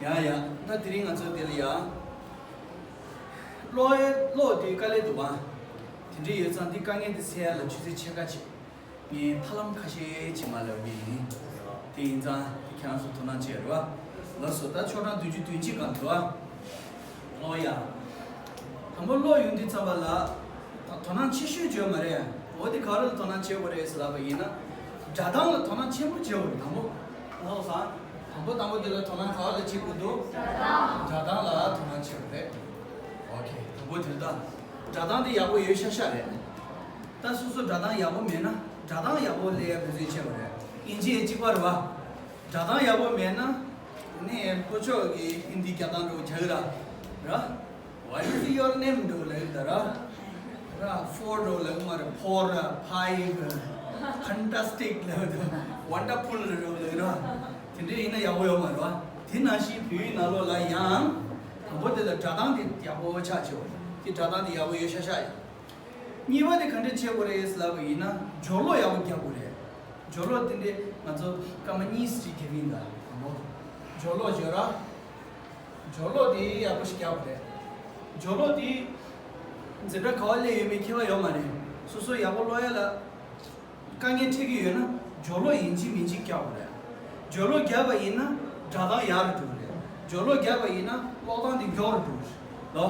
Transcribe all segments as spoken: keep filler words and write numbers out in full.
ཡ་ཡ། ད་དེ་རིང་ང་ཚོ་འདི་ལ་ཡ། ཀློག་ཀློག་དེ་དཀའ་ལས་འདུག་བ། དེ་འདྲ་ཡོད་ཙང་འདི་དཀའ་ངལ་འདི་སེལ་ཡ་ལ་ཆུ་ཚོད་ཕྱེད་ཀ་ཅིག་ངས་ཐབས་ལམ་ཁ་ཤས་ཅིག་མར་ལབ་ཀྱི་ཡིན། དེ་ཡིན་ཙང་ཁྱེད་རང་ཚོ་དོ་སྣང་བྱེད་རོགས། ལགས་སོ། ད་ཆོག་གྲངས་བདུན་ཅུ་དོན་གཅིག་སྒང་དུ་ཨ། ཨོ་ཡ། དང་པོ་ཀློག་ཡོང་དུས་ཙམ་པ་ལ། ད་དོ་སྣང་ཆེ་ཤོས་བྱོས་མ་རེད། འོ་དེ་ག་རེ་ལ་དོ་སྣང་བྱེད་དགོས་རེད་ཟེར་ལབ་པ་ཡིན་ན། སྒྲ་གདངས་ལ་དོ་སྣང་ཆེན་པོ་བྱེད་དགོས་རེད། དང་པོ། ལགས་སོ། དང་པོ་དང་པོ་དེ་ལ་དོ་སྣང་ག་བ་ལ་བྱེད་དགོས་འདུག་སྒྲ་གདངས་ལ་དོ་སྣང་བྱེད་དགོས་རེད། ཨོ་ཁེ། དང་པོ་དེ་ལ་ད། སྒྲ་གདངས་དེ་ཡག་པོ་ཡོད་ཤག་ཤག་རེད། ད་སོ་སོ་སྒྲ་གདངས་ཡག་པོ་མེད་ན་སྒྲ་གདངས་ཡག་པོ་སླེབས་ཡ་འབད་བརྩོན་བྱེད་དགོས་རེད། ཨིན་ཇི་ཡང་གཅིག་པ་རེད་བ། སྒྲ་གདངས་ཡག་པོ་མེད་ན། ནས་ལྷོ་ཕྱོགས་ཀྱི་ཧིན་དི་རྒྱག་སྟངས་འདྲ་བོ་རྒྱག་གི་ར། ར། What is your name འདྲ་བོ་ལབ་ཀྱི་ར། ར། Four འདྲ་བོ་ལབ་ཀྱི་མ་རེད། Four ར། Five། Fantastic ལབ་ཀྱི་ར། Wonderful འདྲ་བོ་ལབ་ཀྱི་ར། དེ་འདྲ་ཡིན་ན་ཡག་པོ་ཡོད་མ་རེད་བ། དེ་ནང་བཞིན་བོད་ཡིག་ནང་ལོགས་ལ་ཡང་། དང་པོ་དེ་ལ་སྒྲ་གདངས་དེ་ཡག་པོ་ཆགས་ཆེ་བ། དེ་སྒྲ་གདངས་དེ་ཡག་པོ་ཡོད་ཤག་ཤག་ཡིན། གཉིས་པ་དེ་ག་འདྲ་བྱེད་དགོས་རེད་ཟེར་ལབ་པ་ཡིན་ན་སྦྱོར་ཀློག་ཡག་པོ་རྒྱག་དགོས་རེད། སྦྱོར་ཀློག་དེ་འདྲའི་ང་ཚོ་སྐར་མ་གཉིས་ཅིག་རྒྱབ་ཡིན་ད། དང་པོ། སྦྱོར་ཀློག་སྦྱོར་ར། སྦྱོར་ཀློག་དེ་ཡག་པོ་ཞིག་རྒྱག་དགོས་རེད། སྦྱོར་ཀློག་དེ་འཛིན་གྲྭ་ག་བ་སླེབས་ཡོད་མེད་ཁྱད་པར་ཡོད་མ་རེད། སོ་སོ་ཡག་པོ་ཀློག་ཡ་ལ་དཀའ་ངལ་འཕྲད་ཀྱི་ཡོད་ན་སྦྱོར་ཀློག་ཡིན་གཅིག་མིན་གཅིག་རྒྱག་དགོས་རེད། སྦྱོར་ཀློག་བརྒྱབ་པ་ཡིན་ན་སྒྲ་གདངས་ཡག་རུ་འགྲོ་གི་རེད། སྦྱོར་ཀློག་བརྒྱབ་པ་ཡིན་ན་ཀློག་སྟངས་དེ་མགྱོགས་རུ་འགྲོ་གི་རེད། ལོ།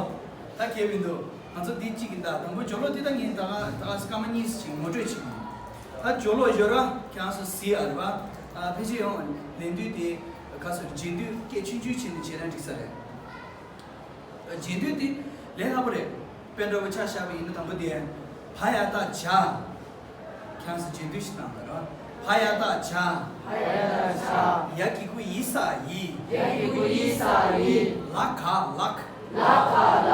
ད་གལ་མི་འདུག་ང་ཚོ་འདི་གཅིག་ཡིན་ད། དང་པོ་སྦྱོར་ཀློག་འདི་ད་ངས་ད་ག་ད་ག་སྐར་མ་གཉིས་ཤིག་ངོ་སྤྲོད་བྱེད་ཀྱི་ཡིན། ད་སྦྱོར་ཀློག་སྦྱོར་ར་ཁྱེད་རང་ཚོ་གཟིགས་ཨ་རེད་པ། ཨ་ཕལ་ཆེར་ཡང་ལེན་དུས་དེ་ག་སོ་རྗེས་ཟློས་སྐད་ཆུང་ཆུང་བྱས་ནས་བྱས་ན་འགྲིག་ས་རེད། རྗེས་ཟློས་དེ་ལས་སླ་པོ་རེད། དཔེ་འདྲ་བོ་ཆ་བཞག་པ་ཡིན་ན་དང་པོ་དེ། བ་ཡ་བཏགས་བྱ། ཁྱེད་རང་ཚོ་རྗེས་ཟློས་ཤིག་བཏང་དང་ར། བ་ཡ་བཏགས་བྱ། བ་ཡ་བཏགས་བྱ། ཡ་གི་གུ་ཡི་ས་ཡི། ཡ་གི་གུ་ཡི་ས་ཡི། ལ་ག་ལགས། ལ་ག་ལགས།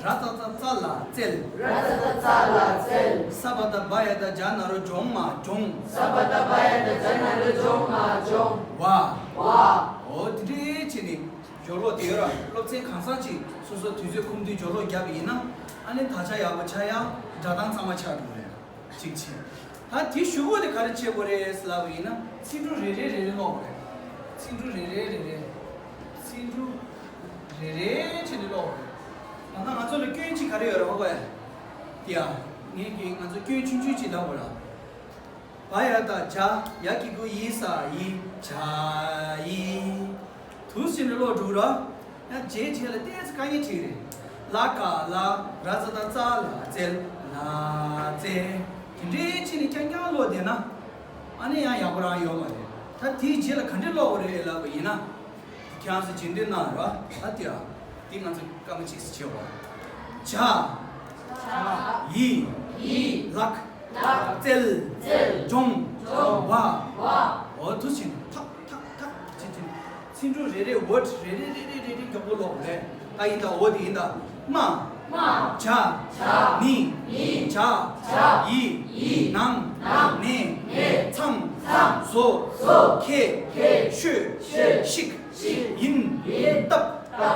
ར་ཙ་ཏ་རྩ་ལ་རྩལ། ར་ཙ་ཏ་རྩ་ལ་རྩལ། ས་བ་བཏགས་སྦ་ཡ་བཏགས་སྦྱ་ན་རོ་སྦྱོང་མ་སྦྱོང་། ས་བ་བཏགས་སྦ་ཡ་བཏགས་སྦྱ་ན་རོ་སྦྱོང་མ་སྦྱོང་། བ། བ། འོ་དེ་འདྲའི་བྱས་ནས། སྦྱོར་ཀློག་དེ་ཡོད་ར། སློབ་ཚན་གང་ཚང་ཅིག་སོ་སོ་དུས་ཚོད་ཁོམ་དུས་སྦྱོར་ཀློག་བརྒྱབ་པ་ཡིན་ན། ཨ་ནི་དག་ཆ་ཡག་པོ་ཆགས་ཡ། སྒྲ་གདངས་གཙང་མ་ཆགས་འགྲོ་རེད། གཅིག་བྱས། ད་དེ་གཞུག་གུ་དེ་ག་རེ་བྱེད་དགོས་རེད་ཟེར་ལབ་པ་ཡིན་ན་ཚིག་འབྲུ་རེ་རེ་རེ་རེ་ཀློག་དགོས་རེད། ཚིག་འབྲུ་རེ་རེ་རེ་རེ། ཚིག་འབྲུ་རེ་རེ་བྱས་ནས་ཀློག་དགོས་རེད། ད་ལྟ་ང་ཚོ་ལ་སྐྱོན་གཅིག་ག་རེ་ཡོད་རེད་ཧོ་བས། དེ་ཡ། ངས་ཀྱིས་ང་ཚོ་སྐྱོན་ཆུང་ཆུང་ཅིག་ལབ་དགོས་ར། བ་ཡ་བཏགས་བྱ། ཡ་གི་གུ་ཡི་ས་ཡི། བྱ་ཡི། དུ་ཟིན་ནས་ཀློག་འགྲོ་ར། ཡང་རྗེས་རྗེས་ལ་ཏོག་ཙམ་དཀའ་ངལ་འཕྲད་རེད། ལ་ག་ལགས། ར་ཙ་ཏ་རྩ་ལ་རྩལ། ལ་རྩལ། དེ་འདྲའི་ཕྱིན་ནས་རྐྱང་རྐྱང་ཀློག་བསྡད་ན། ཨ་ནི་ཡང་ཡག་པོ་རང་ཡོད་མ་རེད། ད་དེའི་རྗེས་ལ་ག་འདྲས་ཀློག་དགོས་རེད་ལབ་པ་ཡིན་ན། ཁྱེད་རང་ཚོ་རྗེས་ཟློས་གནང་ར། ཨ་ཏི་ཨ། འདི་ང་ཚོ་སྐར་མ་གཅིག་ཙམ་བྱེད་བ། བྱ། ཡི། ལགས། རྩལ། སྦྱོང་། བ། འོ་དུ་ཕྱིན་ཐག་ཐག་ཐག་ཅི་ཅི། ཚིག་འབྲུ་རེ་རེ་འོ་རེ་རེ་རེ་རེ་རེ་རེ་མགྱོགས་པོ་ཀློག་རེད། ད་ཡིན་ད་འོ་དེ་ཡིན་ད། མ། བྱ། ནི། བྱ། ཡི། ནང་། ནས། ཚང་། བཟོ། ཁྱེད། ཤོད། ཞིག་ཡིན། སྟབས། བྱ།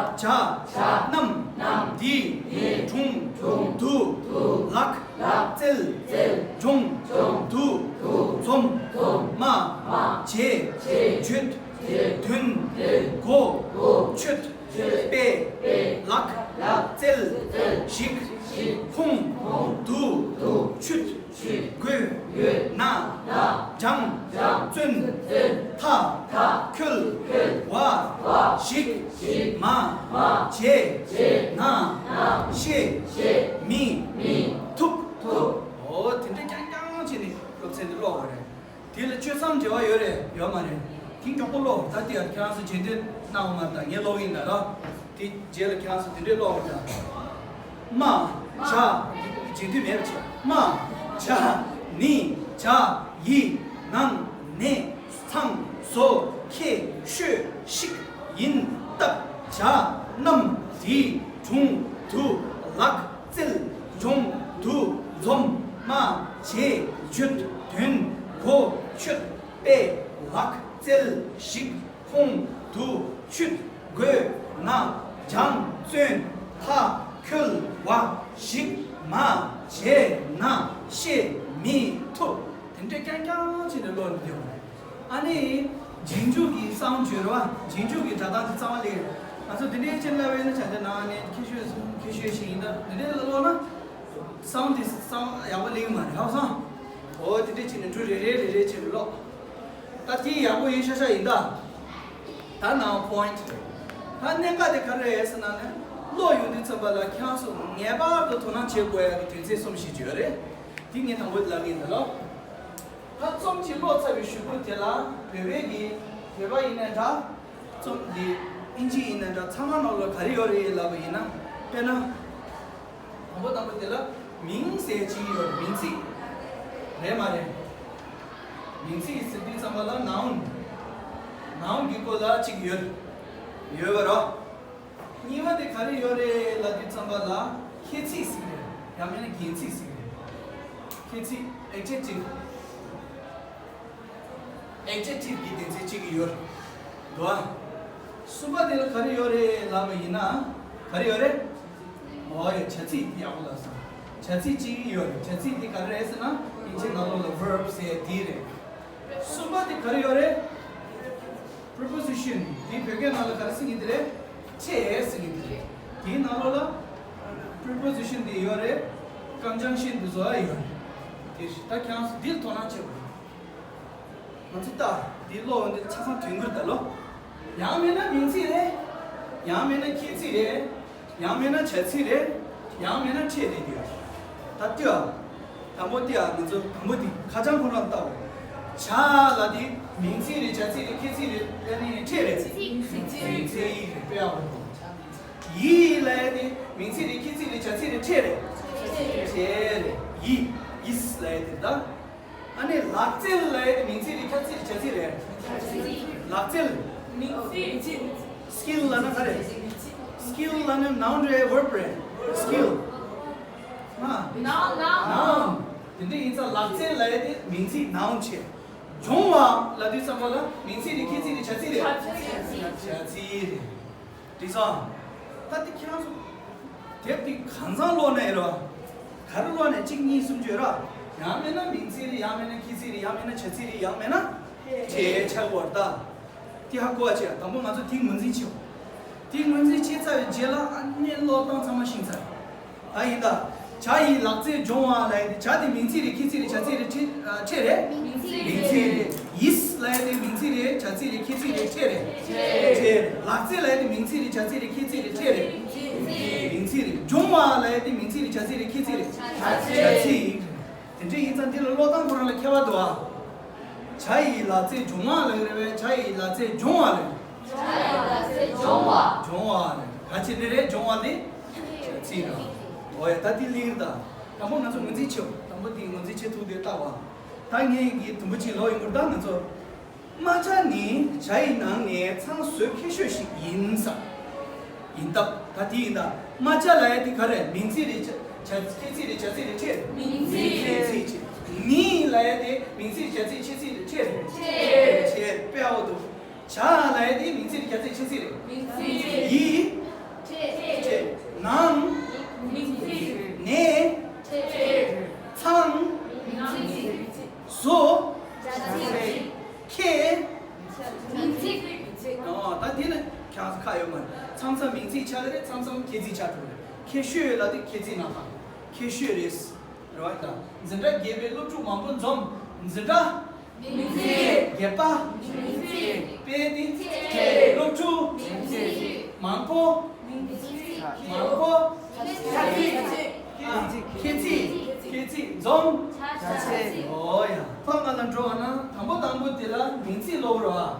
རྣམས། འདི། དྲུང་། དུ། ལགས། རྩལ། སྦྱོང་། དུ། འཛོམས། མ། བྱས། བརྗོད། དོན། གོ། ཆོད། པས། ལགས། རྩལ། ཞིག་ཁོང་། དུ། ཆུད། དགོས། ན། སྦྱང་། བརྩོན། ཐ། འཁྱོལ། བ། ཞིག་མ། བྱས། ན། ཤེས། མི། ཐུབ། འོ་དེ་འདྲ་རྐྱང་རྐྱང་བྱས་ནས་སློབ་ཚན་འདི་ཀློག་པ་རེད། དེ་ལ་གཅོད་མཚམས་འབྲེལ་བ་ཡོད་རེད་ཡོད་མ་རེད། དེ་མགྱོགས་པོ་ཀློག་ད་དེ་ཡང་ཁྱེད་རང་ཚོ་རྗེས་ཟློས་གནང་བ་མ་རེད་ད་ངས་ཀློག་གི་ཡིན་ད་ར། དེ་རྗེས་ལ་ཁྱེད་རང་ཚོ་དེ་འདྲས་ཀློག་པ་ད། མ། བྱ། རྗེས་ཟློས་མེད་པ་བྱས། མ། བྱ། ནི། བྱ། ཡི། ནང་། ནས། ཚང་། བཟོ། ཁྱེད། ཤོད། ཤིག་ཡིན། སྟབས། བྱ། རྣམས། འདི། དྲུང་། དུ། ལགས། རྩལ། སྦྱོང་། དུ། འཛོམས། མ། བྱས། བརྗོད། དོན། གོ། ཆོད། པས། ལགས། རྩལ། ཞིག་ཁོང་། དུ། ཆུད། དགོས། ན། སྦྱང་། བརྩོན། ཐ། འཁྱོལ། བ། ཞིག་མ། བྱས། ན། ཤེས། མི། ཐུབ། དེ་འདྲས་རྐྱང་རྐྱང་བྱས་ནས་ཀློག་ནས་བསྡད་པ་རེད། ཨ་ནི། རྗེས་འཇུག་གི་སའུན་བརྗོད་རོགས། རྗེས་འཇུག་གི་སྒྲ་གདངས་དེ་གཙང་མ་སླེབས། ང་ཚོ་འདི་འདྲའི་ཅན་ལབ་པ་ཡིན་ན་བྱ་དེ་ནང་ནས་ཁྱད་ཆོས་ཁྱད་ཆོས་ཤིག་ཡིན་ད། འདི་འདྲའི་ལ་ཀློག་ན་སའུན་དེ་གཙང་མ་ཡག་པོ་སླེབས་མ་རེད། ཧ་གོ་སོང་། འོ་དེ་འདྲའི་བྱས་ནས་འབྲུ་རེ་རེ་རེ་རེ་བྱས་ནས་ཀློག་ད་དེ་ཡག་པོ་ཡིན་ཤག་ཤག་ཡིན་ད། ད་ནའོ་པོ་ཡིན་ཊི་རེད། ད་གནད་འགག་དེ་ག་རེ་རེད་ཟེར་ན་ནི། ཀློག་ཡོང་དུས་ཙམ་པ་ལ་ཁྱེད་རང་ཚོ་ངེས་པར་དུ་དོ་སྣང་བྱེད་དགོས་ཡག་གི་དོན་ཚན་གསུམ་ཞིག་ཡོད་རེད། དེ་ངས་དང་པོ་དེ་ལབ་ཀྱི་ཡིན་ད་ལོ། ད་རྩོམ་གཅིག་ཀློག་ཚར་བའི་གཞུག་གུ་དེ་ལ་བོད་པའི་གི་བོད་པ་ཡིན་ནའི་འདྲ། རྩོམ་འདི་ཨིན་ཇི་ཡིན་ནའི་འདྲ། ཚང་མ་ནང་ལ་ག་རེ་ཡོད་རེད་ལབ་པ་ཡིན་ན། དཔེར་ན། དང་པོ་དང་པོ་དེ་ལ་མིང་ཟེར་གཅིག་ཡོད་རེད། མིང་ཚིག་རེད་མ་རེད། མིང་ཚིག་ཟེར་དུས་ཙམ་པ་ལ་ནའུན། ནའུན་གྱི་སྐོར་ལ་གཅིག་ཡོད། ཡོད་པ་རོ། གཉིས་པ་དེ་ག་རེ་ཡོད་རེད་ལབ་དུས་ཙམ་པ་ལ་ཁྱད་ཚིག་ཟེར་གྱི་རེད། ཡང་མིན་ན་རྒྱན་ཚིག་ཟེར་གྱི་རེད། ཁྱད་ཚིག་ཨེག་ཇེག་ཊིབ། ཨེག་ཇེག་ཊིབ་ཀྱི་དོན་ཚན་གཅིག་ཡོད་འདུག་ཨ། གསུམ་པ་དེ་ལ་ག་རེ་ཡོད་རེད་ལབ་པ་ཡིན་ན། ག་རེ་ཡོད་རེད། འོ་ཡ། བྱ་ཚིག་དེ་ཡག་པོ་ལབ་སོང་། བྱ་ཚིག་གཅིག་ཡོད་རེད། བྱ་ཚིག་དེ་ག་རེ་རེད་ཟེར་ན་ཨིན་ཇི་ནང་ལོགས་ལ་བར་བྷི་ཟེར་དེ་རེད། གསུམ་པ་དེ་ག་རེ་ཡོད་རེད། པོ་རི་པོ་ཟི་ཤན། དེ་བོད་སྐད་ནང་ལ་ག་རེ་ཟེར་གྱི་འདི་རེད། ཕྲད་ཟེར་གྱི་འདི་རེད། དེའི་ནང་ལོགས་ལ་པོ་རི་པོ་ཟི་ཤན་དེ་ཡོད་རེད། ཀོན་ཇང་ཤན་དེ་བཟོ་ཡ་ཡོད་རེད། དེ་ད་ཁྱེད་རང་ཚོ་འདིར་དོ་སྣང་བྱེད་དགོས། ང་ཚོ་ད་འདི་ཀློག་འོང་དུས་ཆ་ཚང་དོན་གྱུར་ད་ལོ། ཡང་མིན་ན་མིང་ཚིག་རེད། ཡང་མིན་ན་ཁྱད་ཚིག་རེད། ཡང་མིན་ན་བྱ་ཚིག་རེད། ཡང་མིན་ན་ཕྲད་རེད་དེ། ད་ལྟོས་ཨ། དང་པོ་དེ་ཨ། ང་ཚོ་དང་པོ་དེ་ཁ་བྱང་ཁོ་རང་ལྟ་འོ། བྱ་ལབ་དེ་མིང་ཚིག་རེད། བྱ་ཚིག་རེད། ཁྱད་ཚིག་རེད། ཨ་ནི་ཕྲད་རེད། མིང་ཚིག་རེད། དཔེ་ཨ། ཡིད་ལབ་དེ་མིང་ཚིག་རེད། ཁྱད་ཚིག་རེད། བྱ་ཚིག་རེད། ཕྲད་རེད། ཕྲད་རེད། ཡིད། ཡིད་ལབ་དེ་ད། ཨ་ནི་ལག་རྩལ་ལབ་དེ་མིང་ཚིག་རེད། ཁྱད་ཚིག་རེད། བྱ་ཚིག་རེད། ལག་རྩལ། མིང་ཚིག་སི་ཀིལ་ལབ་ན་ག་རེ། སི་ཀིལ་ལབ་ན་ནའུན་རེད། བར་བྷི་རེད། སི་ཀིལ། ཨ། ནའུན། ནའུན། དེ་འདྲ་ཡིན་ཙང་ལག་རྩལ་ལབ་དེ་མིང་ཚིག་ནའུན་བྱས། སྦྱོང་བ་ལབ་དུས་ཙམ་པ་ལ་མིང་ཚིག་རེད། ཁྱད་ཚིག་རེད། བྱ་ཚིག་རེད། བྱ་ཚིག་རེད། འགྲིག་སོང་། ད་དེ་ཁྱེད་རང་ཚོ་དེབ་དེ་གང་ཚང་ཀློག་ནའི་རོ། ག་རེ་ཀློག་ནའི་གཅིག་གཉིས་གསུམ་བརྗོད་ར། ཡང་མིན་ན་མིང་ཚིག་རེད། ཡང་མིན་ན་ཁྱད་ཚིག་རེད། ཡང་མིན་ན་བྱ་ཚིག་རེད། ཡང་མིན་ན་ཕྲད་ཆགས་པར་ད། དེ་ཧ་གོ་བ་བྱས། དང་པོ་ང་ཚོ་དེ་ངོས་འཛིན་བྱེད། དེ་ངོས་འཛིན་བྱས་ཚར་བའི་རྗེས་ལ་ཨ་ནི་ཀློག་སྟངས་ཚང་མ་ཤེས་ཚར། ད་ཡིན་ད། བྱ་ཡི་ལག་རྩལ་སྦྱོང་བ་ལབ་ཡ་དེ། བྱ་དེ་མིང་ཚིག་རེད། ཁྱད་ཚིག་རེད། བྱ་ཚིག་རེད། ཕྲད། ཨ། ཕྲད་རེད། མིང་ཚིག་མིང་ཚིག་རེད། ཡིད་ལབ་ཡ་དེ་མིང་ཚིག་རེད། བྱ་ཚིག་རེད། ཁྱད་ཚིག་རེད། ཕྲད་རེད། ཕྲད་རེད། ལག་རྩལ་ལབ་ཡ་དེ་མིང་ཚིག་རེད། བྱ་ཚིག་རེད། ཁྱད་ཚིག་རེད། ཕྲད་རེད། མིང་ཚིག་རེད། སྦྱོང་བ་ལབ་ཡ་དེ་མིང་ཚིག་རེད། བྱ་ཚིག་རེད། ཁྱད་ཚིག་རེད། བྱ་ཚིག་རེད། དེ་འདྲ་ཡིན་ཙང་འདི་ལ་ཀློག་སྟངས་ཁོ་རང་ལ་ཁྱད་པར་འདུག་ཨ། བྱ་ཡི་ལག་རྩལ་སྦྱོང་བ་ལབ་རེད་པས། བྱ་ཡི་ལག་རྩལ་སྦྱོང་བ་ལབ། བྱ་ཡི་ལག་རྩལ་སྦྱོང་བ། སྦྱོང་བ་ལབ། ག་ཅི་འདྲ་རེད། སྦྱོང་བ་ལབ། བྱ་ཚིག་རེད། འོ་ཡ། ད་དེ་ལེགས་རེད་ད། དང་པོ་ང་ཚོ་ངོས་འཛིན་བྱེད། དང་པོ་དེ་ངོས་འཛིན་བྱེད་ཐུབ་དེ་ལྟ་བ། ད་ངས་ཀྱི་དུམ་བུ་གཅིག་ལོག་ཡོང་གི་རེད། ད་ང་ཚོ། རྨ་བྱ་ནི་བྱ་ཡི་ནང་ནས་ཚང་བཟོ་མཁས་ཤོས་ཤིག་ཡིན་ས། ཡིན་སྟབས། ད་དེ་ཡིན་ད། རྨ་བྱ་ལབ་ཡ་དེ་ག་རེ། མིང་ཚིག་རེད། བྱ། བྱ། ཁྱད་ཚིག་རེད། བྱ་ཚིག་རེད། ཕྲད། མིང་ཚིག་མིང་ཚིག་ནི་ལབ་ཡ་དེ་མིང་ཚིག་བྱ་ཚིག་ཁྱད་ཚིག་རེད། ཕྲད། ཕྲད། ཕྲད། དཔེ་ཨོ་འདུག་བྱ་ལབ་ཡ་དེ་མིང་ཚིག་རེད། བྱ་ཚིག་ཁྱད་ཚིག་རེད། མིང་ཚིག་ཡི། ཕྲད། ནང་། མིང་ཚིག་ནས། ཕྲད། ཚང་། མིང་ཚིག་བཟོ། བྱ་ཚིག་ཁྱད། མིང་ཚིག་ཨོ། ད་དེ་ནི་ཁྱད་ཁ་ཡོད་མ་རེད། མཚམས་མཚམས་མིང་ཚིག་ཆགས་ཀྱི་རེད། མཚམས་མཚམས་ཁྱད་ཚིག་ཆགས་ཐུབ་རེད། ཁྱད་ཤོས་ལབ་དེ་ཁྱད་ཚིག་ནང་ལྷག་ཁྱད་ཤོས་རེད། རེད་བ། ད་འཛིན་གྲྭ་བརྒྱད་པའི་སློབ་ཕྲུག་མང་པོ་འཛོམས། འཛིན་གྲྭ། མིང་ཚིག་བརྒྱད་པ། མིང་ཚིག་དཔེ་དེ། ཕྲད། སློབ་ཕྲུག་མིང་ཚིག་མང་པོ། མིང་ཚིག་མང་པོ། ཁྱད་ཚིག་ཁྱད་ཚིག་ཁྱད་ཚིག་འཛོམས། བྱ་ཚིག་ཨོ་ཡ། ཐོག་མ་ལ་འགྲོ་བ་ན་དང་པོ་དང་པོ་དེ་ལ་མིང་ཚིག་ཀློག་རོགས་ཨ།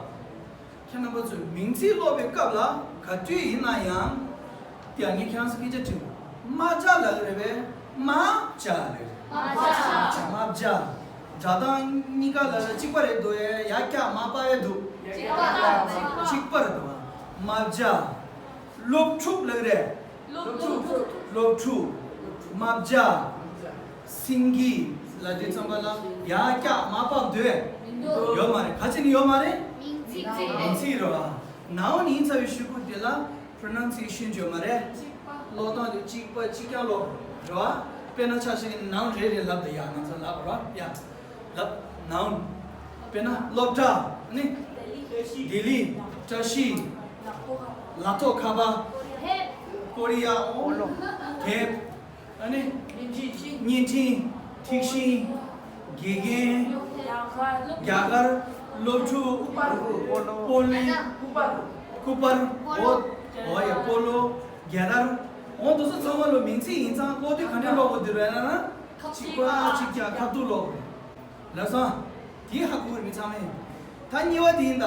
ཁྱེད་རྣམ་པ་ཚོས་མིང་ཚིག་ཀློག་པའི་སྐབས་ལ་ག་དུས་ཡིན་ན་ཡང་། དེ་ཡང་ངས་ཁྱེད་རང་ཚོ་སྐད་ཆ་དྲིས། རྨ་བྱ་ལབ་ཀྱི་རེད་པས། རྨ་བྱ་ལབ་ཀྱི་རེད། རྨ་བྱ། རྨ་བྱ། སྒྲ་གདངས་གཉིས་ཀ་ལ་ལ་གཅིག་པ་རེད་འདུག་ཡ། ཡ་སྐྱ་མ་པ་ཡ་འདུག་གཅིག་པ་རེད་འདུག་རྨ་བྱ། སློབ་ཕྲུག་ལབ་ཀྱི་རེད། སློབ་ཕྲུག་སློབ་ཕྲུག་རྨ་བྱ། སེང་གེ་ལབ་དུས་ཙམ་པ་ལ་ཡ་སྐྱ་མ་པ་འདུག་ཡོད་མ་རེད། ག་ཅི་ནས་ཡོད་མ་རེད། མིང་ཚིག་རེད། མིང་ཚིག་རེད་བ། ནའུན་ཡིན་ཚར་བའི་གཞུག་གུ་དེ་ལ་པོ་རོ་ནའུན་སི་ཨེ་ཤན་ཡོད་མ་རེད། ཀློག་སྟངས་དེ་གཅིག་པ་གཅིག་རྐྱང་ཀློག་རེད་བ། དཔེར་ན་ཆ་བཞག་ན་ནའུན་རེ་རེ་ལབ་དང་ཡ། ང་ཚོ་ལབ་ར་ཡ། ལབ། ནའུན། དཔེར་ན་སློབ་གྲྭ་ནི། ལྡི་ལི། བཀྲ་ཤིས། ལག་ཐོག་ཁ་པར། ཀོ་རི་ཡ། ཨོ། དེབ། ཨ་ནི། བརྙན་འཕྲིན། ཐིག་ཤིང་། དགེ་རྒན། རྒྱ་གར། སློབ་ཕྲུག་སྤོ་ལོ། སྐུ་པར། ཨོ། ཨོ་ཡ། སྤོ་ལོ། རྒྱལ་དར། འོ་དེ་ཚོ་ཚང་མ་ལོ་མིང་ཚིག་ཡིན་ཙང་ཀློག་དུས་ག་འདྲ་ཀློག་དགོས་འདུག་ལབ་ན། གཅིག་པ་གཅིག་རྐྱང་ཁ་ཐུག་ཀློག་དགོས། ལགས་སོ། དེ་ཧ་གོ་གི་རེད་མི་ཚང་མས། ད་གཉིས་པ་དེ་ཡིན་ད།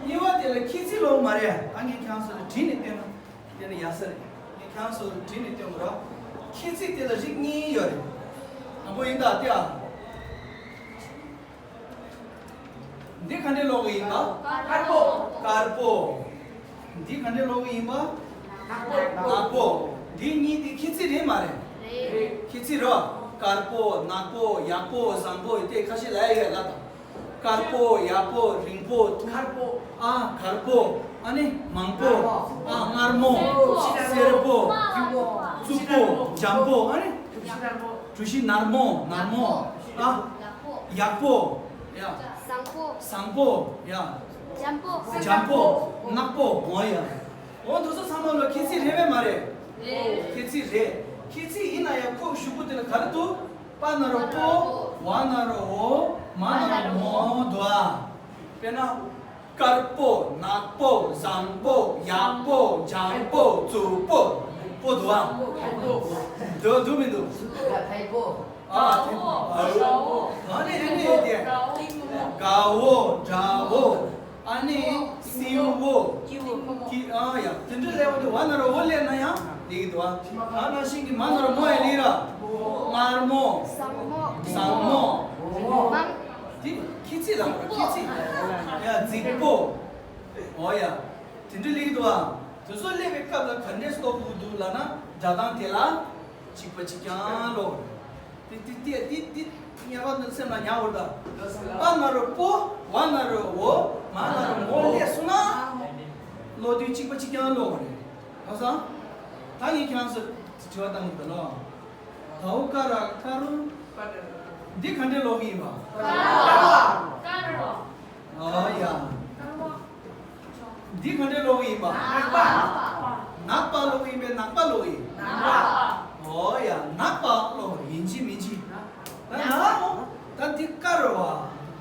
གཉིས་པ་དེ་ལ་ཁྱད་ཚིག་ཀློག་མ་རེད། ད་ངས་ཁྱེད་རང་ཚོ་ལ་བྲིས་ནས་སྟོན་ན་དེ་ནི་ཡག་ས་རེད། ངས་ཁྱེད་རང་ཚོ་ལ་བྲིས་ནས་སྟོན་དགོས་ར། ཁྱད་ཚིག་དེ་ལ་རིགས་གཉིས་ཡོད་རེད། དང་པོ་ཡིན་ད་དེ་ཨ། འདི་ག་འདྲས་ཀློག་གི་ཡིན་པ། དཀར་པོ། དཀར་པོ། འདི་ག་འདྲས་ཀློག་གི་ཡིན་པ། ནག་པོ། ནག་པོ། འདི་གཉིས་དེ་ཁྱད་ཚིག་རེད་མ་རེད། རེད། ཁྱད་ཚིག་རེད། དཀར་པོ། ནག་པོ། ཡག་པོ། བཟང་པོ། དེ་ཁ་ཤས་ལབ་ཡ་ཡོད་ལ་ད། དཀར་པོ། ཡག་པོ། རིང་པོ། ཐུང་། དཀར་པོ། ཨ། དཀར་པོ། ཨ་ནི་མང་པོ། ཨ། མངར་མོ། སེར་པོ། རྩུབ་པོ། འཇམ་པོ། ཨ་ནི། གྲུ་བཞི་ནར་མོ། ནར་མོ། ཨ། ཡག་པོ། ཡ། བཟང་པོ། བཟང་པོ། ཡ། འཇམ་པོ། འཇམ་པོ། ནག་པོ། འོ་ཡ། འོ་དེ་ཚོ་ཚང་མ་ལོ་ཁྱད་ཚིག་རེད་པས་མ་རེད། རེད། ཁྱད་ཚིག་རེད། ཁྱད་ཚིག་ཡིན་ན་ཡང་ཁོ་གཞུག་གུ་དེ་ལ་ག་རེ་འདུག་པ་ན་རོ་པོ། བ་ན་རོ་འོ། མ་ན་རོ་མོ་འདུག་ཨ། དཔེར་ན། དཀར་པོ། ནག་པོ། བཟང་པོ། ཡག་པོ། འཇམ་པོ། རྩུབ་པོ། པོ་འདུག་ཨ། འདུག་འདུག་མི་འདུག་ཨ། དེ། ཨ། ཨ་ནི་རེ་ནི་ཡོད་དེ། དགའ་བོ། དགྲ་བོ། ཨ་ནི་སེར་བོ། ཀི། ཨ་ཡ། དེ་འདྲ་ལས་འོ་དེ་བ་ན་རོ་འོ་ལས་ན་ཡང་ལེགས་འདུག་ཨ། ཨ་ནང་བཞིན་གྱི་མ་ན་རོ་མོ་ཡ་ལེགས་ར། མངར་མོ། བཟང་མོ། བཟང་མོ། དེ་ཁྱད་ཚིག་ལ་ཁྱད་ཚིག་ཡ། རྫིག་པོ། འོ་ཡ། དེ་འདྲ་ལེགས་འདུག་ཨ། དེ་ཚོ་སླེབས་པའི་སྐབས་ལ་ག་འདྲས་ཀློག་དགོས་འདུག་ལབ་ན་སྒྲ་གདངས་དེ་ལ་གཅིག་པ་གཅིག་རྐྱང་ཀློག་དགོས་རེད། དེ་དེ་དེ་དེ་དེ་ཉེ་བ་འདི་སེམས་ལ་ཉར་དགོས་རེད་ད། པ་ན་རོ་པོ། བ་ན་རོ་འོ། མ་ན་རོ་མོ་སླེབས་སོང་ན་ཀློག་དུས་གཅིག་པ་གཅིག་རྐྱང་ཀློག་དགོས་རེད། ཧ་སང་། ད་ངས་ཁྱེད་རང་ཚོར་དྲི་བ་བཏང་གི་འདུག་ལོ། དའོ་ཀ་ར་ཀ་རུ། འདི་ག་འདྲས་ཀློག་གི་ཡིན་པ། ཀ་རོ། ཀ་རོ། ཨོ་ཡ། འདི་ག་འདྲས་ཀློག་གི་ཡིན་པ། ནག་པ། ནག་པ་ཀློག་གི་ཡིན་པས་ནག་པ་ཀློག་གི་ཡིན། ནག་པ། ཨོ་ཡ། ནག་པ་ཀློག་ཡིན་གཅིག་མིན་གཅིག་ད་ནག་པོ། ད་འདི་ཀ་རོ་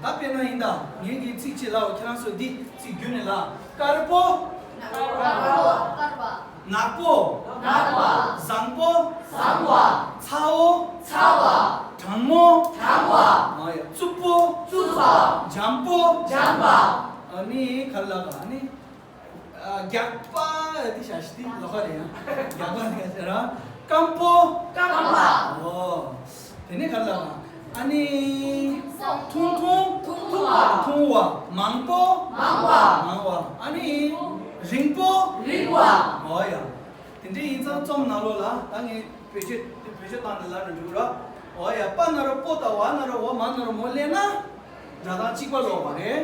བ། ད་དཔེར་ན་ཡིན་ད། ངས་འདི་ཚིག་གཅིག་ལབ། ཁྱེད་རང་ཚོ་འདི་ཚིག་བརྒྱུད་ནས་ལབ། དཀར་པོ། དཀར་པོ། ནག་པོ། ནག་པ། བཟང་པོ། བཟང་བ། ཚ་བོ། ཚ་བ། གྲང་མོ། གྲང་བ། ཨ་ཡ། རྩུབ་པོ། རྩུབ་པ། འཇམ་པོ། འཇམ་པ། ཨ་ནི་ག་རེ་ལབ་ག་ཨ་ནི། ཨ། རྒྱགས་པ་དེ་བྱ་ཞིག་དེ་ལོགས་ཀ་རེད་ཡ། རྒྱགས་པ་དེ་ག་ཟེར་ར། སྐམ་པོ། སྐམ་པ། ཨོ། དེ་ནས་ག་རེ་ལབ་ག་ཨ་ནི། ཐུང་ཐུང་། ཐུང་བ། ཐུང་བ། མང་པོ། མང་བ། མང་བ། ཨ་ནི། རིང་པོ། རིང་བ། ཨོ་ཡ། དེ་འདྲ་ཡིན་ཙང་རྩོམ་ནང་ལོགས་ལ་ད་ངས་བེད་སྤྱོད་བེད་སྤྱོད་བཏང་ནས་ལབ་ན་འགྲིག་གི་རེད། ཨོ་ཡ། པ་ན་རོ་པོ་དང་བ་ན་རོ་འོ། མ་ན་རོ་མོ་སླེབས་ན་སྒྲ་གདངས་གཅིག་པ་ཀློག་པ་རེད།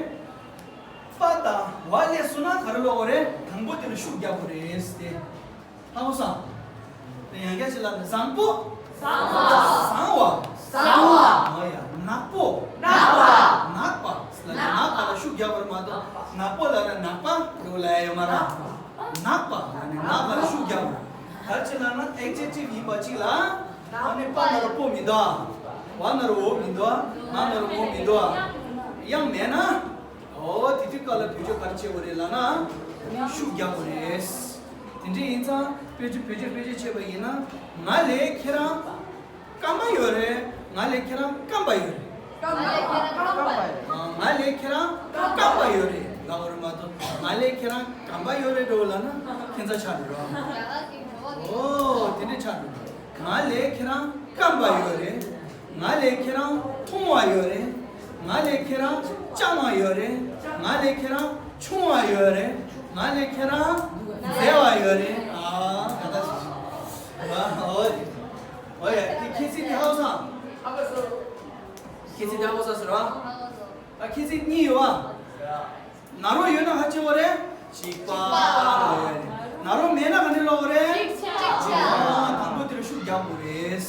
པ་དང་བ་སླེབས་སོང་ན་ག་རེ་ཀློག་དགོས་རེད། དང་པོ་དེ་ལ་ཤུགས་རྒྱག་དགོས་རེད་ཟེར་ཏེ། ཧ་གོ་སོང་། དེ་ཡང་བསྐྱར་ཅིག་ལབ་ན་བཟང་པོ། བཟང་བ། བཟང་བ། བཟང་བ། ཨོ་ཡ། ནག་པོ། ནག་པ། ནག་པ་ལབ་ན་ནག་པ་ལ་ཤུགས་རྒྱག་དགོས་རེད་མ་གཏོགས་ནག་པོ་ལབ་ན་ནག་པ་འགྲོ་ལབ་ཡ་ཡོད་མ་རེད། ནག་པ་ལབ་ན་ནག་པ་ལ་ཤུགས་རྒྱག་དགོས་རེད། ག་རེ་བྱས་ལབ་ན་ཨེག་ཇེག་ཊིབ་ཡིན་པ་གཅིག་ལ། ཨ་ནི་པ་ན་རོ་པོ་མི་འདུག་ཨ། བ་ན་རོ་འོ་མི་འདུག་ཨ། མ་ན་རོ་མོ་མི་འདུག་ཨ། དབྱངས་མེད་ན། ཨོ་དེ་དུས་སྐབས་ལ་བེད་སྤྱོད་ག་རེ་བྱེད་དགོས་རེད་ལབ་ན། ཤུགས་རྒྱག་དགོས་རེད། དེ་འདྲ་ཡིན་ཙང་བེད་སྤྱོད་བེད་སྤྱོད་བེད་སྤྱོད་བྱས་པ་ཡིན་ན། ང་ལས་ཁྱེད་རང་སྐམ་པ་ཡོད་རེད། ང་ལས་ཁྱེད་རང་སྐམ་པ་ཡོད་རེད། ང་ལས་ཁྱེད་རང་སྐམ་པ་ཡོད་རེད་ལབ་དགོས་རེད་མ་གཏོགས་ང་ལས་ཁྱེད་རང་སྐམ་པ་ཡོད་རེད་འགྲོ་ལབ་ན་ཁྱད་མཚར་ཆགས་འགྲོ། ཨོ་དེ་འདྲ་ཆགས་འགྲོ། ང་ལས་ཁྱེད་རང་སྐམ་པ་ཡོད་རེད། ང་ལས་ཁྱེད་རང་ཐུང་བ་ཡོད་རེད། ང་ལས་ཁྱེད་རང་སྤྱང་བ་ཡོད་རེད། ང་ལས་ཁྱེད་རང་ཆུང་བ་ཡོད་རེད། ང་ལས་ཁྱེད་རང་མཛེས་པ་ཡོད་རེད། ཨ་ག་ད་ཞིག་ཨོ་ཨོ་ཡ། དེ་ཁྱེད་ཚིག་དེ་ཧ་གོ་སོང་། ཁྱེད་ཚིག་དེ་ཧ་གོ་སོང་ཟེར་བ། ད་ཁྱེད་ཚིག་གཉིས་ཡོད་བ། ན་རོ་ཡོད་ན་ག་རེ་བྱེད་དགོས་རེད། གཅིག་པ་ལ་ཡོད་རེད། ན་རོ་མེད་ན་ག་འདྲས་ཀློག་དགོས་རེད། གཅིག་ཆ། ཨ། དང་པོ་དེ་ལ་ཤུགས་རྒྱག་དགོས་རེད།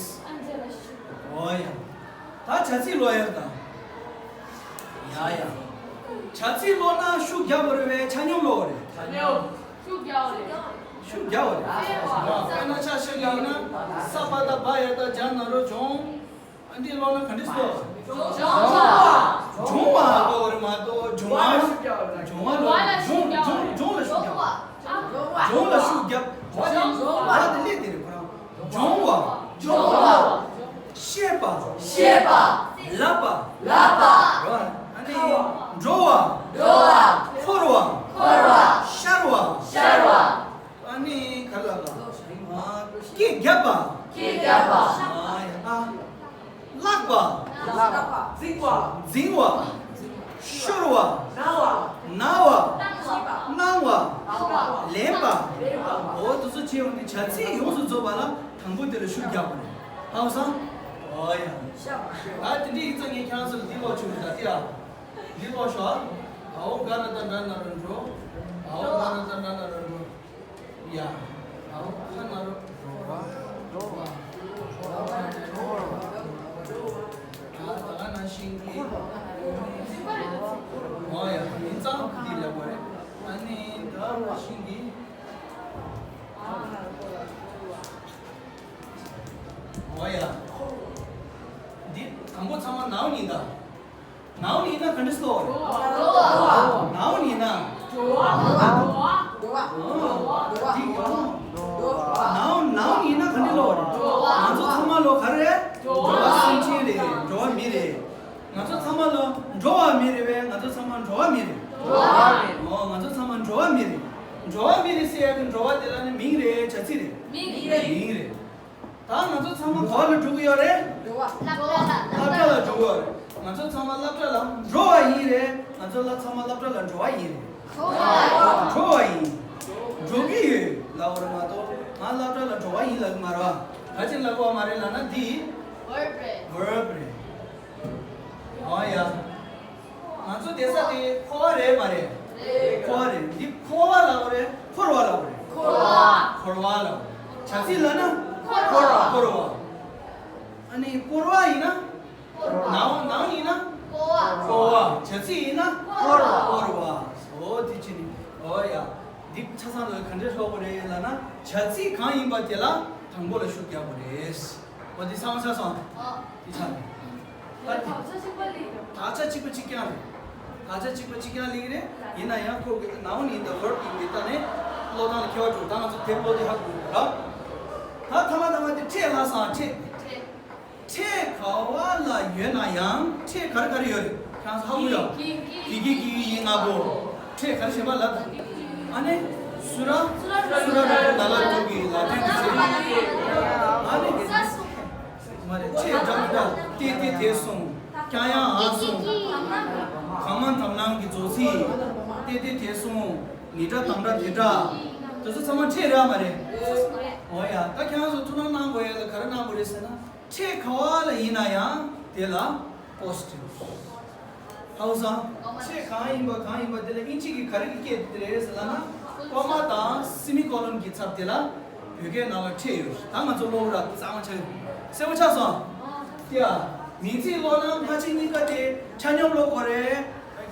ཨོ་ཡ། ད་བྱ་ཚིག་ཀློག་ཡ་ད། ཡ་ཡ། བྱ་ཚིག་ཀློག་ན་ཤུགས་རྒྱག་དགོས་རེད་པས། ཆ་སྙོམས་ཀློག་དགོས་རེད། ཤུགས་རྒྱག་དགོས་རེད། ཤུགས་རྒྱག་དགོས་རེད། དཔེར་ན་ཆ་བཞག་ཡིན་ན། ས་པ་ད་བ་ཡ་ད་ཇ་ན་རོ་སྦྱོང་། ཨ་འདི་ཀློག་ན་ག་འདྲ་ཀློག་སྦྱོང་བ། སྦྱོང་བ་ཀློག་རེད་མ་གཏོགས་སྦྱོང་བ། སྦྱོང་བ་ལ་ཤུགས་རྒྱག་སྦྱོང་སྦྱོང་ལ་ཤུགས་རྒྱག་སྦྱོང་ལ་ཤུགས་རྒྱབ། བ་དེ་བ་དེ་སླེབས་དེ་རེད་ཁོ་རང་། སྦྱོང་བ། སྦྱོང་བ། ཤེས་པ། ཤེས་པ། ལབ་པ། ལབ་པ། ཨ་ནི་འགྲོ་བ། འགྲོ་བ། འཁོར་བ། འཁོར་བ། ཤར་བ། ཤར་བ། ཨ་ནི་ག་ལ་ལ། སྐད་རྒྱབ་པ། སྐད་རྒྱབ་པ། ཨ་ཡ། ཨ། བརླག་པ། བརླག་པ། འཛིང་བ། འཛིང་བ། ཤོར་བ། ན་བ། ན་བ། སྣང་བ། ལེན་པ། འོ་དེ་ཚོ་བྱས་ཡོང་དུས་བྱ་ཚིག་ཡོངས་སུ་རྫོགས་པ་ལ་དང་པོ་དེ་ལ་ཤུགས་རྒྱག་པ་རེད། ཧ་གོ་སོང་། ཨོ་ཡ། ད་དེ་འདྲའི་ཡིག་ཚང་ངས་ཁྱེད་རང་ཚོ་ལ་འདི་ཀློག་ཆོག་གི། ད་དེ་ཡ། འདི་ཀློག་ཤོག་ཨ། འའོ་ག་ན་ད་འདྲ་ན་རོ་འགྲོ། འའོ་ག་ན་ད་འདྲ་ན་རོ་འགྲོ། ཡ། ཨའོ་ཁ་ན་རོ། འགྲོ་བ། འགྲོ་བ། འཁོར་བ། ད་ད་ག་ནང་བཞིན་གྱི། འོ་ཡ། ཡིན་ཙང་འདི་ལབ་པ་རེད། ཨ་ནི་ད་ག་ནང་བཞིན་གྱི། འོ་ཡ། འདི་དང་པོ་ཚང་མ་ནའོན་ཡིན་ད། ནའོན་ཡིན་ན་ག་འདྲ་ཀློག་རེད། ནའོན་ཡིན་ན། འགྲོ་བ། འགྲོ་བ། འགྲོ་བ། འགྲོ་བ། ནའོན་ནའོན་ཡིན་ན་ག་འདྲ་ཀློག་རེད། ང་ཚོ་ཚང་མ་ལོ་ག་རེ། འགྲོ་བ་སེམས་ཅན་རེད། འགྲོ་བ་མི་རེད། ང་ཚོ་ཚང་མ་ལོ་འགྲོ་བ་མི་རེད་པས། ང་ཚོ་ཚང་མ་འགྲོ་བ་མི་རེད། འགྲོ་བ་མི་རེད། ཨོ་ང་ཚོ་ཚང་མ་འགྲོ་བ་མི་རེད། འགྲོ་བ་མི་རེད་ཟེར་ཡག་གི་འགྲོ་བ་དེ་ལ་ནི་མིང་རེད། བྱ་ཚིག་རེད། མིང་རེད། མིང་རེད། ད་ང་ཚོ་ཚང་མ་ག་བ་ལ་འགྲོ་གི་ཡོད་རེད། སློབ་གྲྭ་ལ་འགྲོ་གི་ཡོད་རེད། ང་ཚོ་ཚང་མ་སློབ་གྲྭ་ལ་འགྲོ་བ་ཡིན་རེད། ང་ཚོ་ལ་ཚང་མ་སློབ་གྲྭ་ལ་འགྲོ་བ་ཡིན་རེད། འགྲོ་བ་ཡིན། འགྲོ་གི་ཡོད་ལབ་པ་རེད་མ་གཏོགས་ང་སློབ་གྲྭ་ལ་འགྲོ་བ་ཡིན་ལབ་གི་མ་རེད། ག་ཅིག་ལབ་དགོས་མ་རེད་ལབ་ན་འདི། verb རེད། verb རེད། ཨོ་ཡ། ང་ཚོ་བསྡད་ས་དེ་འཁོར་བ་རེད་མ་རེད། རེད། འཁོར་བ་རེད། འདི་འཁོར་བ་ལབ་པ་རེད། འཁོར་བ་ལབ་པ་རེད། འཁོར་བ། འཁོར་བ་ལབ་པ་རེད། བྱ་ཚིག་ལབ་ན། འཁོར་བ། འཁོར་བ། ཨ་ནི་བསྐོར་བ་ཡིན་ན། ནའོན་ནའོན་ཡིན་ན། བསྐོར་བ། བསྐོར་བ། བྱ་ཚིག་ཡིན་ན། བསྐོར་བ། བསྐོར་བ། ཨོ་དེ་ཅི་ནི། ཨོ་ཡ། འདི་ཆ་ཚང་ལ་ག་འདྲས་ཀློག་དགོས་རེད་ལབ་ན། བྱ་ཚིག་གང་ཡིན་པ་དེ་ལ་དང་པོ་ལ་ཤུགས་རྒྱག་དགོས་རེད། འོ་འདི་ཚང་མ་ཆགས་སོང་། འདི་ཆགས་རེད། ད་དག་ཆ་གཅིག་པ་གཅིག་རྐྱང་རེད། དག་ཆ་གཅིག་པ་གཅིག་རྐྱང་ལེགས་རེད། ཡིན་ན་ཡང་ཁོ་གི་noun in the verb in the ད་ནི་ཀློག་སྟངས་ལ་ཁྱད་པར་འགྲོ། ད་ང་ཚོ་དེབ་ཀློག་དུས་ཧ་གོ་གི་རེད། ད་ཐ་མ་ཐ་མ་དེ་ཕྲད་ལ་སང་ཕྲད། ཕྲད་ག་བ་ལ་ཡོད་ན་ཡང་ཕྲད་ག་རེ་ག་རེ་ཡོད་རེད། ཁྱེད་རང་ཚོ་ཧ་གོ་ཡོད། གི་གི་གི་གི་ཡི་ལྔ་པོ། ཕྲད་ག་རེ་བྱེད་པ་ལ། ཨ་ནི་སུ་ར། སུ་ར་རུ་ན་ལ་དུ་གི་ལ་ཕྲད་གི་ཟེར། ཨ་ནི་མ་རེད། ཕྲད་འདྲ་མི་འདྲ། ཏེ་ཏེ་དེ་སོང་། ཀྱང་ཡང་འང་སོང་། གང་མང་གང་མང་གི་རྫོགས་ཚིག་ཏེ་ཏེ་དེ་སོང་། ནི་འདྲ་དང་འདྲ་དེ་འདྲ། དེ་ཚོ་ཚང་མ་ཕྲད་རེད་མ་རེད། འོ་ཡ། ད་ཁྱེད་རང་ཚོ་ཐུགས་སྣང་གནང་དགོས་ཡ་ལ་ག་རེ་གནང་དགོས་རེད་ཟེར་ན། ཕྲད་ག་བ་ལ་ཡིན་ན་ཡང་དེ་ལ་positive། ཧ་གོ་སོང་། ཕྲད་གང་ཡིན་པ་གང་ཡིན་པ་དེ་ལ་དབྱིན་ཇི་གི་ག་རེ་གི་སྐད་དེ་རེད་ཟེར་ལབ་ན། ཀོ་མ་དང་སེ་མི་ཀོ་ལོན་གྱི་ཚབ་དེ་ལ་བོད་སྐད་ནང་ལ་ཕྲད་ཡོད། ད་ང་ཚོ་ཀློག་ར་གཙང་མ་ཆགས་ཡོད། གསལ་པོ་ཆགས་སོང་། དེ་ཡ། མིང་ཚིག་ཀློག་ན་སྔ་ཕྱི་གཉིས་ཀ་དེ་ཆ་སྙོམས་ཀློག་དགོས་རེད།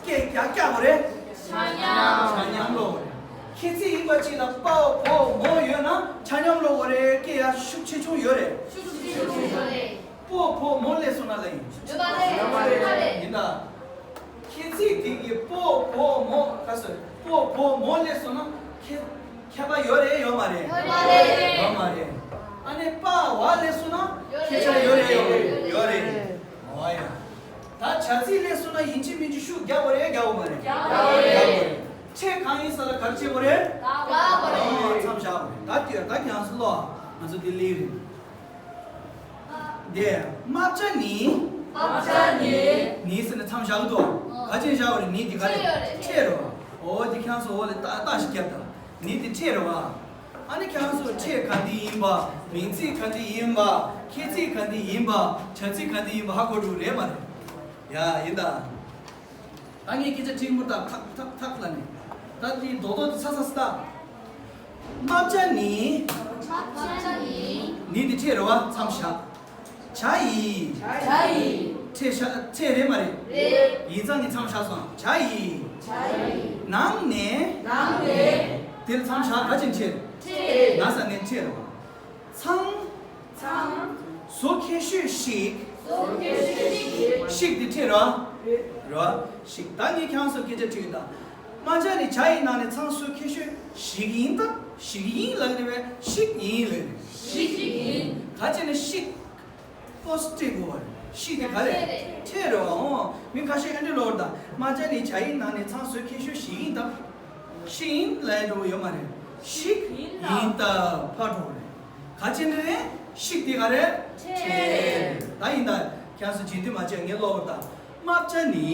སྐད་རྒྱག་རྒྱག་དགོས་རེད། ཆ་མཉམ། ཆ་མཉམ་ཀློག་དགོས་རེད། ཁྱད་ཚིག་ཡིན་པ་ཅིག་ལ་པ་བོ་མོ་ཡོད་ན་ཆ་མཉམ་ཀློག་དགོས་རེད། སྐད་ཡ་ཤུགས་ཆེ་ཆུང་ཡོད་རེད། ཤུགས་ཆེ་ཆུང་ཡོད་རེད། པོ་བོ་མོ་སླེབས་སོང་ན་ལ་ཡིན། ཡོད་པ་རེད། ཡོད་པ་རེད། ཡིན་ད། ཁྱད་ཚིག་དེ་གི་པོ་བོ་མོ་ག་ཟེར། པོ་བོ་མོ་སླེབས་སོང་ན་ཁྱད་ཁྱད་པར་ཡོད་རེད་ཡོད་མ་རེད། ཡོད་མ་རེད། ཡོད་མ་རེད། ཨ་ནི་པ་བ་སླེབས་སོང་ན་ཁྱད་ཆོས་ཡོད་རེད་ཡོད་རེད། ཡོད་རེད། འོ་ཡ། ད་བྱ་ཚིག་སླེབས་སོང་ན་ཡིན་གཅིག་མིན་གཅིག་ཤུགས་རྒྱག་དགོས་རེད་རྒྱག་དགོས་མ་རེད། རྒྱག་དགོས་རེད། ཕྲད་གང་ཡིན་ས་ལ་ག་རེ་བྱེད་དགོས་རེད། རྒྱག་དགོས་རེད། མཚམས་བཞག་དགོས་རེད། ད་དེ་ད་ཁྱེད་རང་ཚོ་ཀློག་ང་ཚོ་དེ་ལེགས་རེད། འདི། རྨ་བྱ་ནི། རྨ་བྱ་ནི། ནི་ཟེར་ནས་མཚམས་བཞག་གི་འདུག་ག་ཅིག་བཞག་པ་རེད། ནི་འདི་ག་རེ། ཕྲད་རེད་པ། འོ་འདི་ཁྱེད་རང་ཚོ་འོག་ལ་ཏག་ཏག་ཞིག་བརྒྱབ་དང་། ནི་འདི་ཕྲད་རེད་པ། ཨ་ནི་ཁྱེད་རང་ཚོ་ཕྲད་ག་འདི་ཡིན་པ། མིང་ཚིག་ག་འདི་ཡིན་པ། ཁྱད་ཚིག་ག་འདི་ཡིན་པ། བྱ་ཚིག་ག་འདི་ཡིན་པ་ཧ་གོ་འགྲོ་རེད་མ་རེད། ཡ་ཡིན་ད། ད་ངས་སྐད་ཆ་དྲིས་མུར་ད་ཐག་ཐག་ཐག་ལ་ནི། ད་དེའི་རྡོག་རྡོག་དེ་ཚ་ཚ་ཚ་ད། རྨ་བྱ་ནི། རྨ་བྱ་ནི། ནི་འདི་ཕྲད་རེད་པ། མཚམས་བཞག་བྱ་ཡི། བྱ་ཡི། ཁྲེལ་ཤ་ཁྲེལ་རེད་མ་རེད། རེད། ཡིག་ཚང་གི་མཚམས་བཞག་སོང་། བྱ་ཡི། བྱ་ཡི། ནང་ནས། ནང་ནས། དེར་མཚམས་བཞག་ག་ཅིན་ཁྲེལ། ཁྲེལ། ན་ས་ནས་ཁྲེལ་རེད་བ། ཚང་། ཚང་། བཟོ་ཁྱད་ཤོས་ཤིག་བཟོ་ཁྱད་ཤོས་ཤིག་ཤིག་དེ་ཁྲེལ་རོ། རེད། རོ། ཤིག་ད་ངས་ཁྱང་སོ་སྐད་ཆ་དྲིས་ད། རྨ་བྱ་ནི་བྱ་ཡི་ནང་ནས་ཚང་བཟོ་ཁྱད་ཤོས་ཤིག་ཡིན་ད། ཤིག་ཡིན་ལབ་རེད་བས། ཤིག་ཡིན་ལབ་རེད། ཤིག་ཡིན། ག་ཅི་ནས་ཤིག་པོ་སི་ཊིབ་བོར་ཌི། ཤིག་དེ་ག་རེད། ཁྲེལ་རེད་བ། འོ། མི་ཁ་ཤས་ཨ་འདྲ་ལོར་ད། རྨ་བྱ་ནི་བྱ་ཡི་ནང་ནས་ཚང་བཟོ་ཁྱད་ཤོས་ཤིག་ཡིན་ད། ཤིག་ཡིན་ལབ་འགྲོ་གི་ཡོད་མ་རེད། ཤིག་ཡིན་ད། ཕར་འགྲོ་རེད། ག་ཅི་ནས་རེད། ཤིག་དེ་ག་རེད། ཁྲེལ། ད་ཡིན་ད། ཁྱང་སོ་རྗེས་མཐུན་མ་བྱས་ངས་ཀློག་བར་ད། རྨ་བྱ་ནི།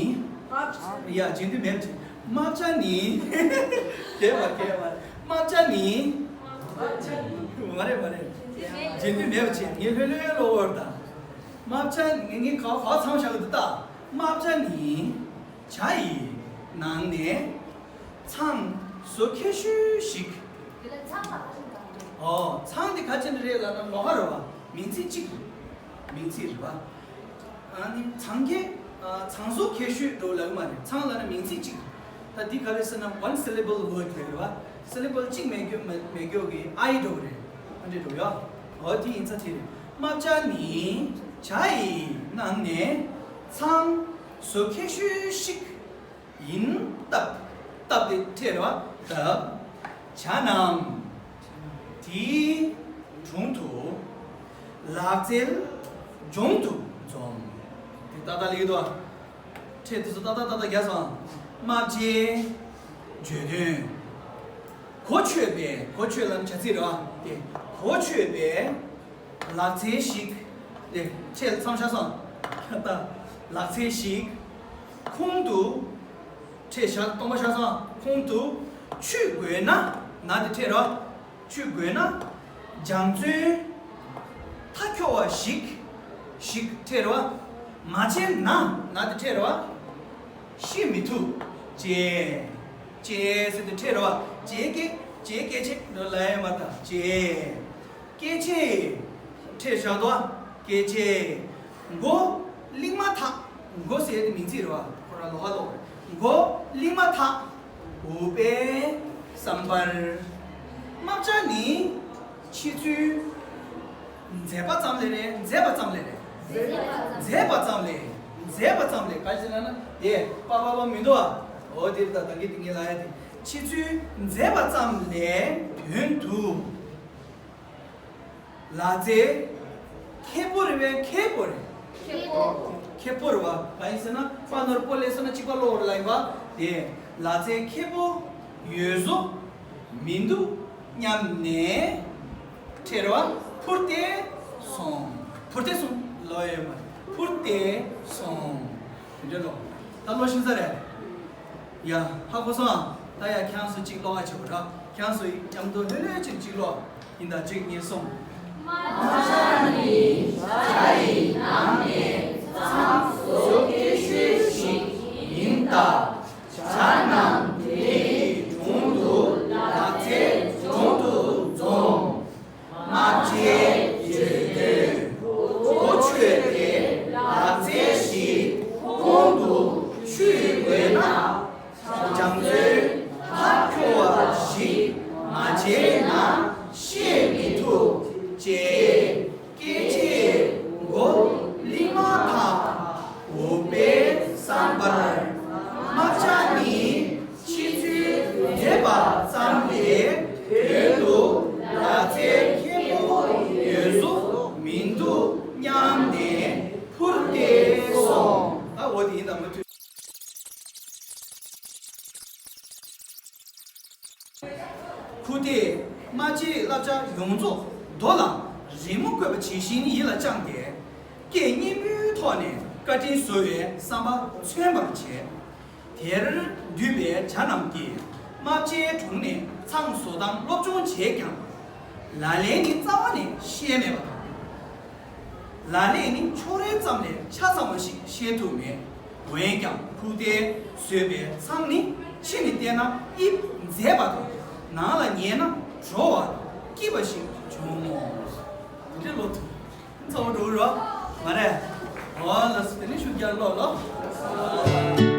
རྨ་བྱ། ཡ་རྗེས་མཐུན་མེད་ཅིག་རྨ་བྱ་ནི། གས་མ་གས་མ་རེད། རྨ་བྱ་ནི། མ་རེད་མ་རེད། རྗེས་མཐུན་མེད་པ་བྱས་ངས་ལྷོད་ལྷོད་ཀློག་བར་ད། རྨ་བྱ་ངས་ངས་ག་བ་ཚང་བཞག་གི་འདུག་ད། རྨ་བྱ་ནི། བྱ་ཡི། ནང་ནས། ཚང་། བཟོ་ཁྱད་ཤོས་ཤིག་དེ་ལ་ཚང་ལ་ག་རེ་འདྲ་འདུག་ཨོ། ཚང་དེ་ག་ཅི་ནས་རེད་ལབ་ན་ལོགས་ཀ་རེད་བ། མིང་ཚིག་གཅིག་མིང་ཚིག་རེད་བ། ཨ་ནི་ཚང་གི། ཨ། ཚང་བཟོ་ཁྱད་ཤོས་འགྲོ་ལབ་མ་རེད། ཚང་ལབ་ན་མིང་ཚིག་གཅིག་ད་འདི་ག་རེ་ཟེར་ན་one syllable word རེད་བ། སི་ལི་བལ་གཅིག་མེད་རྒྱུ་མེད་མེད་རྒྱུ་གི་ཨའི་འགྲོ་གི་རེད། ཨ་འདྲ་འགྲོ་ཡ། ཨོ་དེ་ཡིན་ཙང་དེ་རེད། རྨ་བྱ་ནི། བྱ་ཡི་ནང་ནས། ཚང་། བཟོ་ཁྱད་ཤོས་ཤིག་ཡིན་སྟབས། སྟབས་དེ་ཁྲེལ་རོ། སྟབས། བྱ་རྣམས། དེའི་དྲུང་དུ། ལག་རྩལ་སྦྱོང་དུ་འཛོམས། དེ་ཏག་ཏག་ལེགས་འདུག་ཁྲེལ་དེ་ཚོ་ཏག་ཏག་ཏག་ཏག་རྒྱག་སོང་། རྨ་བྱའི་བརྗོད་དོན། གོ་ཆོད་པའི། གོ་ཆོད་ལབ་ན་བྱ་ཚིག་རེད་བ། དེ་གོ་ཆོད་པའི་ལག་རྩལ་ཞིག་དེ་ཁྲེལ་མཚམས་བཞག་སོང་། ད་ལག་རྩལ་ཞིག་ཁོང་དུ། ཁྲེལ་བཞག་སྟོང་པ་བཞག་སོང་། ཁོང་དུ་ཆུད་དགོས་ན། ན་དེ་ཁྲེལ་རོ། ཆུད་དགོས་ན། སྦྱང་བརྩོན་མཐའ་འཁྱོལ་བ་ཞིག་ཞིག་ཁྲེལ་རོ། མ་བྱས་ན། ན་དེ་ཁྲེལ་རོ། ཤེས་མི་ཐུབ། བྱས། བྱས་ཟེར་དེ་ཁྲེལ་རོ། བྱས་སྐད། བྱས་སྐད་ཆ་འགྲོ་ལ་ཡ་མ་ད། བྱས། སྐད་ཆས། ཁྲེལ་བཞག་དོ། སྐད་ཆས། མགོ་གླེང་མ་ཐག་མགོ་ཟེར་དེ་མིང་ཚིག་རེད་བ། ཁོ་རང་ལོགས་ཀ་ལོགས་རེད། མགོ་གླེང་མ་ཐག་འུག་པའི་བསམ་པར། རྨ་བྱ་ནི་ཕྱི་ཚུལ་མཛེས་པ་ཙམ་ལས་རེད། མཛེས་པ་ཙམ་ལས་རེད། མཛེས་པ་ཙམ་ལས། མཛེས་པ་ཙམ་ལས། ག་ཅི་ཟེར་ན་ན་དེ་པ་པ་པ་མི་འདུག་ཨ། འོ་དེ་ད་ད་གི་དེ་ངས་ལ་ཡ་དེ། ཕྱི་ཚུལ་མཛེས་པ་ཙམ་ལས་དོན་དུ། ལག་རྩལ། ཁེ་པོ་རེད་པས། ཁེ་པོ་རེད། ཁེ་པོ། ཁེ་པོ་རེད་བ། གང་ཡིན་ཟེར་ན་པ་ནོར་པོ་ལས་སོ་ན་གཅིག་པ་ལོག་རེད་ལ་ཡིན་པ། དེ་ལག་རྩལ་ཁེ་པོ་ཡོད་བཟོ་མི་འདུག་སྙམ་ནས། ཁྲེལ་རོ། འཕུར་ཏེ་སོང་། འཕུར་ཏེ་སོང་ལོ་ཡོད་མ་རེད། འཕུར་ཏེ་སོང་། དེ་འདྲ་ལོ། ད་ལོ་ཤིང་ས་རེད། ཡ། ཧ་གོ་སོང་། ད་ཡ་ཁྱང་སུ་གཅིག་ཀློག་ཨ་ཆེ་བོ་ར། ཁྱང་སུ་ཡི་ཅམ་དུ་ལྷོད་ལྷོད་ཅིག་གཅིག་ཀློག་ཡིན་ད་གཅིག་གཉིས་གསུམ། རྨ་བྱ་ནི་བྱ་ཡི་ནང་ནས་ཚང་བཟོ་ཁྱད་ཤོས་ཤིག་ཡིན་ད། བྱ་རྣམས་དེ་ཡི་དྲུང་དུ་ལག་རྩལ་སྦྱོང་དུ་འཛོམས། རྨ་བྱའི་བརྗོད་དོན་གོ་ཆོད་པའི་ལག་རྩལ་ཞིག་ཁོང་དུ་ཆུད་དགོས་ན། སྦྱང་བརྩོན་མཐའ་འཁྱོལ་བ་ཞིག་མ་བྱས་ན་ཤེས་མི་ཐུབ། ཅེས་སྐད་ཆའི་མགོ་གླེང་མ་ཐག་འུག་པའི་བསམ་པར། རྨ་བྱ་ནི་ཕྱི་ཚུལ་མཛེས་པ་ཙམ་ལས་དོན་དུ་ལག་རྩལ་ཁེ་པོ་ཡོད་བཟོ་མི་འདུག་སྙམ་ནས་འཕུར་ཏེ་སོང་། ད་འོ་དེ་ཡིན་ད་མ་ཐུབ། ཁུ་ཏེ་རྨ་བྱའི་བསླབ་བྱ་ཡོངས་རྫོགས་རྡོ་ལ་རི་མོ་བཀོད་པ་ཇི་བཞིན་ཡིད་ལ་བཅངས་ཏེ། སྐད་སྙན་པོའི་ཐོག་ནས་བཀའ་དྲིན་གཟོ་བའི་བསམ་པ་མཚོན་པར་བྱས། དེར་འདུས་པའི་བྱ་རྣམས་ཀྱིས་རྨ་བྱའི་དྲུང་ནས་ཚང་བཟོ་སྟངས་སློབ་སྦྱོང་བྱས་ཀྱང་། ལག་ལེན་ནི་རྩ་བ་ནས་ཤེས་མེད་པ་དང་། ལག་ལེན་ནི་ཕྱོགས་རེ་ཙམ་ལས་ཆ་ཚང་བ་ཞིག་ཤེས་ཐུབ་མེད། འོན་ཀྱང་ཁུ་ཏེ་བཟོས་པའི་ཚང་ནི་ཕྱི་ནས་བལྟས་ན་དབྱིབས་མཛེས་པ་དང་། ནང་ལ་ཉལ་ན་བྲོ་བ་དང་སྐྱིད་པ་ཞིག་བྱུང་ངོ་། འདི་འདྲའི་ལོ་ཐུག་ཚ་བོ་འགྲོ་གི་རོ། མ་རེད། ཨོ་ལགས་སོ། དེ་ནས་ཤུགས་རྒྱག་ལོ་ལོ།